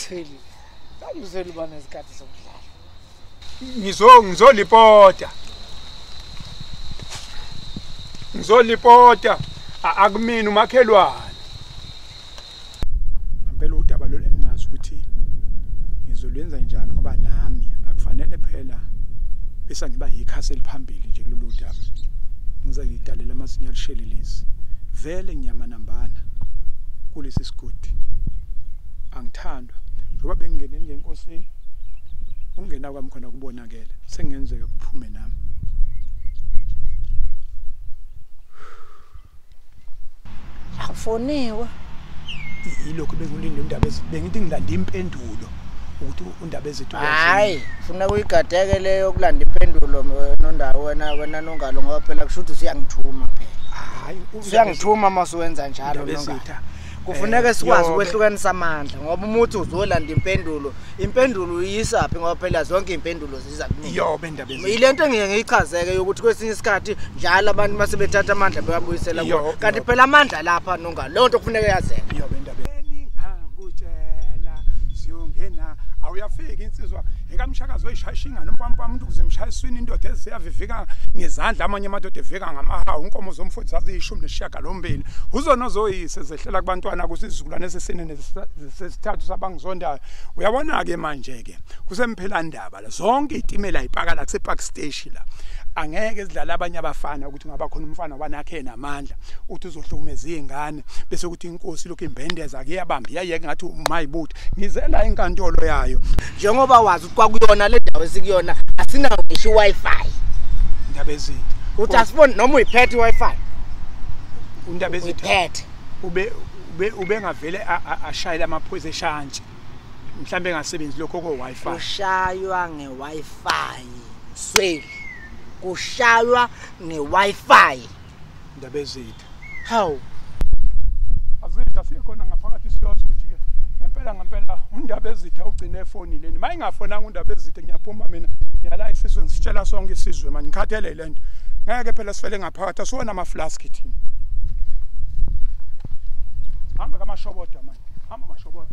Msweli. Msweli bana isikhathi sokudlala. Ngizolipota. Ngizolipota akumina umakhelwane. Ngempela udaba lo engingazi ukuthi ngizolwenza njani ngoba nami akufanele phela bese ngiba yikhasi eliphambili nje kulolu daba. Ngizayidalela amazinyo alishelelezi. Vele ngiyamanambana kulesi sigodi. Angithandwa ngoba bengingene nje enkosini. Ungena kwami khona kubonakele sengenzeka kuphume nami. Akufoniwe. Yilokho bekulinde undaba ezithi bengithi ngilanda impendulo ukuthi undaba ezithi hayi funa kuyigadeke leyo kulanda impendulo nondawo wena nongalo ngoba phela kusho ukuthi usiyangithuma phela. Hayi usiyangithuma masuwenza njalo nongalo. Kufuneka sikwazi ukwehlukanisa amandla ngoba umuthi uzolanda impendulo, impendulo uyisaphi ngoba phela zonke impendulo ziza kumina. Yobe indaba ezithi. Ilento engike ngiyichazeke yokuthi kwesinye isikhathi njalo abantu masebethatha amandla bayabuyisela kubo. Kanti phela amandla lapha nongalo leyo nto kufuneka yazeke. Yobe indaba. Eningangutshela siyongena awuyafika insizwa ekamshakazo oyishaya ingane umpampam umuntu kuze imshaya iswini indoda eziyavivika ngezandla amanye amadoda evika ngamahawu inkomo zomfuthu zaziyishumi nesishiyagalombili uzona zoyise zehlela kubantwana kusizukulwane esesine nesesithathu sabangizondayo. Uyabona ke manje ke kusemphela ndaba la zonke itimela ipaka la kuse park station la angeke sidlala abanye abafana ukuthi ngaba khona umfana wanakhe namandla uthi uzohlukumeza izingane bese ukuthi inkosi lokhu imbendeza kuyabamba iyayeka ngathi umayibuthi ngizela inkantolo yayo. Njengoba wazi ukuthi kwakuyona le ndawo esikuyona asinayo ngisho iWi-Fi. Indaba ezitha uthi asibone noma uyiphethe iWi-Fi. Indaba ezitha ube ubengavele ashayele amaphoyisa eshantshi mhlambe engasebenzi lokho ko Wi-Fi. Kushaywa ngeWi-Fi Msweli. Kushaywa ngeWi-Fi. Indaba ezitha. Hawu. Azitha sikhona ngaphakathi siyothi ukuthi ke ngempela ngempela undaba ezitha ugcine efonile. Mayingafonanga undaba ezitha ngiyaphuma mina ngiyala isizwe ngisitshela sonke isizwe manje ngikhathele lento. Ngeke phela sifele ngaphakathi asiwona ama flask thina. Hamba kamashoboda manje. Hamba mashoboda.